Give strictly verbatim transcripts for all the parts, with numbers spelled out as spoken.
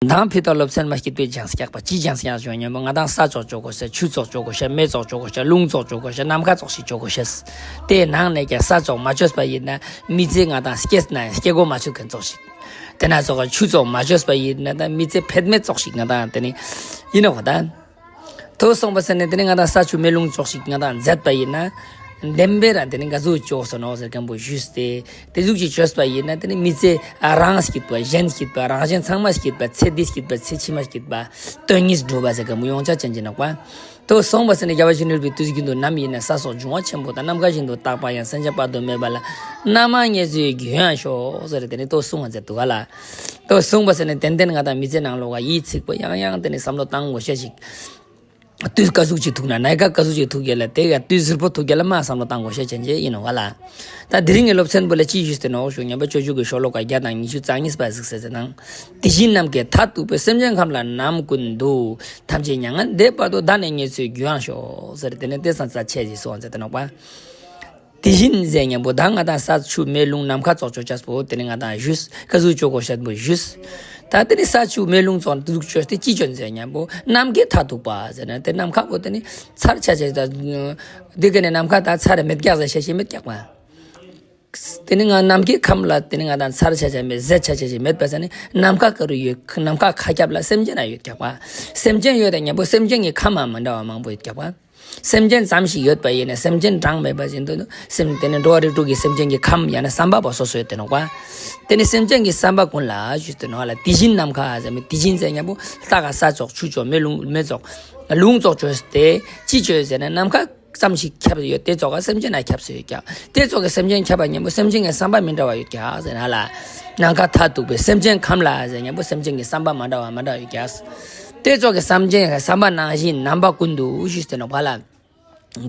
དང་ཕུད་དང་སློབ་ཚན་མ་སྐྱིད་པའི་ལྗང་སྐྱག་པ་ཅི་ལྗང་སྐྱག་བྱུང་སྙམ་པོ། ང་དང་ས་བཙོག་བཅོ་དགོས་ཤེས། ཆུ་བཙོག་བཅོ་དགོས་ཤེས། མེ་བཙོག་བཅོ་དགོས་ཤེས། རླུང་བཙོག་བཅོ་དགོས་ཤེས། ནམ་མཁའ་བཙོག་ཞིག་བཅོ་དགོས་ཤེས། དེའི་ནང་ནས་ཀྱང་ས་བཙོག་མ་བཅོས་པ་ཡིན་ན་མི་ཚེ་ང་དང་སྐྱེས་ན་ཡང་སྐྱེ་སྒོ་མ་ཆོད་མཁན་བཙོག་ཞིག་དེ་ན་ཙོགས་ཆུ་བཙོག་མ་བཅོས་པ་ཡིན་ན་ད་མི་ཚེ་ཕན་མེད་བཙོག་ཞིག་ང་དང་དེ་ནི་ཡིན་ནོ་གོ་ད། དོ་སོང་བ་ཟེར་ནས་དེ་ནི་ང་དང་ས་ཆུ་མེ་རླུང་བཙོག་ཞིག་ང་དང་མཛད་པ་ཡིན་ན། བདེན་པའི་རང་དེ་ནི་ག་ཟུག་བཅོས་སོ་ནོ་ཟེར་མཁན་པོ་ཞུས་ཏེ། དེ་ཟུག་ཅིག་བཅོས་པ་ཡིན་ན་དེ་ནི་མི་ཚེ་རང་སྐྱིད་པ་གཞན་སྐྱིད་པ་རང་གཞན་ཚང་མ་སྐྱིད་པ་ཚེ་འདི་སྐྱིད་པ་ཚེ་ཕྱི་མ་སྐྱིད་པ་དོན་གཉིས་འགྲུབ་པ་ཟེར་མཁན་པོ་ཡོངས་ཆ་ཅན་གྱི་ནོག་པ། དོ་སོང་བ་ཟེར་ནས་རྒྱལ་བ་ཡིད་བཞིན་ནོར་བུའི་དུས་ཀྱི་དུས་ནམ་ཡིན་ན་ས་སོགས་འབྱུང་བ་ཆེན་པོ་དང་ནམ་མཁའ་བཞིན་དུ་རྟག་པ་ཡང་སེམས་ཅན་དཔག་ཏུ་མེད་པ་ལ་རྣམ་མང་བརྙེས་ཚུལ་རྒྱུན་ཡང་ཤོག་ཟེར་དེ་ནི་དོ་གསུང་བ་མཛད་འདུག་ག་ལ། དོ་གསུང་བ་ཟེར་ནས་ཏན་ཏན་ང་དང་མི་ཚེ་ནང་ལོགས་ཀ་ཡིད་ཚིག་པོ་ཡང་ཡང་དེ་ནི་བསམ་བློ་བཏང་དགོས་ཤེས་ཤིག་དུས་ག་ཟུག་ཅིག་ཐུག་ན་ནའི་ག་ག་ཟུག་ཅིག་ཐུག་གི་ལ་དེ་ག་དུས་ཟུར་པོ་ཐུག་གི་ལ་མ་བསམ་བློ་བཏང་དགོས་ཤེས་ཅན་ཅེ་ཡིན་ནོ་ག་ལ། ད་དེ་རིང་གི་སློབ་ཚན་པོ་ལ་ཅི་ཞུས་ཏེ་ནོ་ཞུ་ཉམས་པ་སྤྱོད་འཇུག་གི་ཤོ་ལོ་ཀ་བརྒྱ་དང་ཉི་ཤུ་རྩ་གཉིས་པ་གཟིགས་ཟེར་ཟེར་དང་། དེ་བཞིན་ནམ་མཁའི་མཐས་གཏུགས་པའི་སེམས་ཅན་ཁམས་ལ་ནམ་ཀུན་ཏུ། ཐམས་ཅད་མྱ་ངན་འདས་བར་དུ་བདག་ནི་བརྙེས་ཚུལ་རྒྱུན་ཡང་ཤོག་ཟེར་དེ་ནས་དེ་སང་རྩ་ཆད་ཅེས་སོང་ཟེར་ཏེ་ནོག་པ། དེ་བཞིན་ཟེར་མཉམ་པོ་ད་ང་དང་ས་ཆུ་མེ་རླུང་ནམ་མཁའ་བཙོག་བཅོ་ཆས་པོ་དེ་ནི་ང་དང་ཞུས་ག་ཟུག་བཅོ་དགོས་ཤེས་པོ་ཞུས། ད་དེ་ནི་ས་ཆུ་མེ་རླུང་བཙོག་འདུག་བཅོས་ཏེ་ཅི་བཅོ་ཟེར་མཉམ་པོ་ནམ་མཁའི་མཐས་གཏུགས་པ་ཟེར་ན་དེ་ནམ་མཁའ་པོ་དེ་ནི་ཚར་ཆ་ཆ་ད་དེ་ག་ནས་ནམ་མཁའ་ད་ཚར་མེད་རྒྱག་ཟེར་ཤེས་ཤེས་མེད་རྒྱག་པ། དེ་ནི་ང་ནམ་མཁའི་ཁམས་ལ་དེ་ནི་ང་དང་ཚར་ཆ་ཆ་མེད་ཟད་ཆ་ཆ་ཞིག་མེད་པ་ཟེར་ནི་ནམ་མཁའ་ག་རུ་ཡོད། ནམ་མཁའ་མཁའ་ཁྱབ་ལ་སེམས་ཅན་ན་ཡོད་རྒྱག་པ། སེམས་ཅན་ཡོད་དེ་མཉམ་པོ་སེམས་ཅན་གྱི་ཁམས་མ་མི་འདྲ་བ་མང་པོ་ཡོད་རྒྱག་པ། སེམས་ཅན་ཙམ་ཞིག་ཡོད་པ་ཡིན་ན་སེམས་ཅན་གྲངས་མེད་པ་བཞིན་དུ་སེམས་དེ་ནི་འགྲོ་བ་རིགས་དྲུག་གི་སེམས་ཅན་གྱི་ཁམས་ཡང་ན་བསམ་པ་པོ་སོ་སོ་ཡོད་དེ་ནོག་པ། དེ་ནི་སེམས་ཅན་གྱི་བསམ་པ་ཀུན་ལ་ཞུས་ཏེ་ནོག་ལ། དེ་བཞིན་ནམ་མཁའ་ཟེར་མི་དེ་བཞིན་ཟེར་མཉམ་པོ་ལྟ་ག་ས་བཙོག་ཆུ་བཙོག་མེ་རླུང་མེ་བཙོག་རླུང་བཙོག་བཅོས་ཏེ་ཅི་བཅོས་ཟེར་ན་ནམ་མཁའ་ཙམ་ཞིག་ཁྱབ་ཡོད་དེ་ཙོག་ག་སེམས་ཅན་ན་ཁྱབ་སུ་ཡོད་ཀྱག་དེ་ཙོག་གི་སེམས་ཅན་ཁྱབ་པ་མཉམ་པོ་སེམས་ཅན་གྱི་བསམ་པ་མི་འདྲ་བ་ཡོད་ཀྱག་ཟེར་ན་ལ། ནམ་མཁའི་མཐས་གཏུགས་པའི་སེམས་ཅན་ཁམས་ལ་ཟེར་མཉམ་པོ་སེམས་ཅན་གྱི་བསམ་པ་མ་འདྲ་བ་མ་འདྲ་ཡོད་ཀྱག་དེ་ཙོག་གི་སེམས་ཅན་གྱི་བསམ་པ་ནང་བཞིན་ནམ་པ་ཀུན་ཏུ་ཞུས་ཏེ་ནོག་པ་ལ།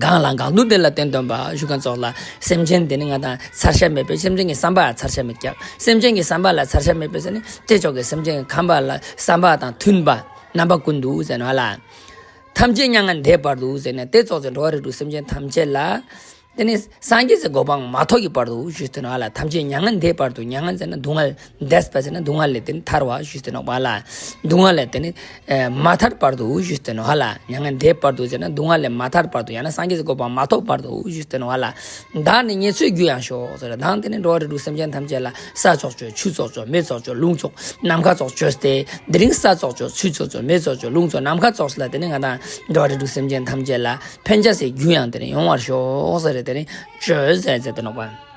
གང་ལ་གང་འདུལ་དེ་ལ་བསྟན་སྟོན་པ་ཞུ་མཁན་ཙོགས་ལ་སེམས་ཅན་དེ་ནི་ང་དང་ཚར་ཆ་མེད་པའི་སེམས་ཅན་གྱི་བསམ་པ་ཚར་ཆ་མེད་ཀྱག་སེམས་ཅན་གྱི་བསམ་པ་ལ་ཚར་ཆ་མེད་པའི་ཟེར་ནི་དེ་ཙོག་གི་སེམས་ཅན་གྱི་ཁམས་པ་ལ་བསམ་པ་དང་མཐུན་པ་ནམ་པ་ཀུན་ཏུ་ཟེར་ནོག་ལ། ཐམས་ཅད་མྱ་ངན་འདས་བར་དུ་ཟེར་ནས་དེ་ཙོགས་ཟེར་འགྲོ་བ་རིགས་དྲུག་སེམས་ཅན་ཐམས་ཅད་ལ། དེ་ནི་སངས་རྒྱས་ཀྱི་གོ་འཕང་མ་ཐོབ་ཀྱི་བར་དུ་ཞུས་ཏེ་ནོག་ལ། ཐམས་ཅད་མྱ་ངན་འདས་བར་དུ་མྱ་ངན་ཟེར་ན་སྡུག་བསྔལ་འདས་པ་ཟེར་ན་སྡུག་བསྔལ་ལས་དེ་ནི་ཐར་བ་ཞུས་ཏེ་ནོག་པ་ལ། སྡུག་བསྔལ་ལས་དེ་ནི་མ་ཐར་བར་དུ་ཞུས་ཏེ་ནོག་ལ། མྱ་ངན་འདས་བར་དུ་ཟེར་ན་སྡུག་བསྔལ་ལས་མ་ཐར་བར་དུ་ཡང་ན་སངས་རྒྱས་ཀྱི་གོ་འཕང་མ་ཐོབ་བར་དུ་ཞུས་ཏེ་ནོག་ལ། བདག་ནི་བརྙེས་ཚུལ་རྒྱུན་ཡང་ཤོག་ཟེར་དང་དེ་ནི་འགྲོ་བ་རིགས་དྲུག་སེམས་ཅན་ཐམས་ཅད་ལ་ས་བཙོག་བཅོས་ཆུ་བཙོག་བཅོས་མེ་བཙོག་བཅོས་རླུང་བཙོག་ནམ་མཁའ་བཙོག་བཅོས་ཏེ་དེ་རིང་ས་བཙོག་བཅོས་ཆུ་བཙོག་བཅོས་མེ་བཙོག་བཅོས་རླུང་བཙོག་ནམ་མཁའ་བཙོག་ཟེར་ལ་དེ་ནི་ང་དང་འགྲོ་བ་རིགས་དྲུག་སེམས་ཅན་ཐམས་ཅད་ལ་ཕན་ཆ་སའི་རྒྱུ་ཡང་དེ་ནི་ཡོང་བར་ཤོག་ཟེར་དེ་ནི་བཅོས་ཟེར་ཟེར་དེ་ནོག་པ།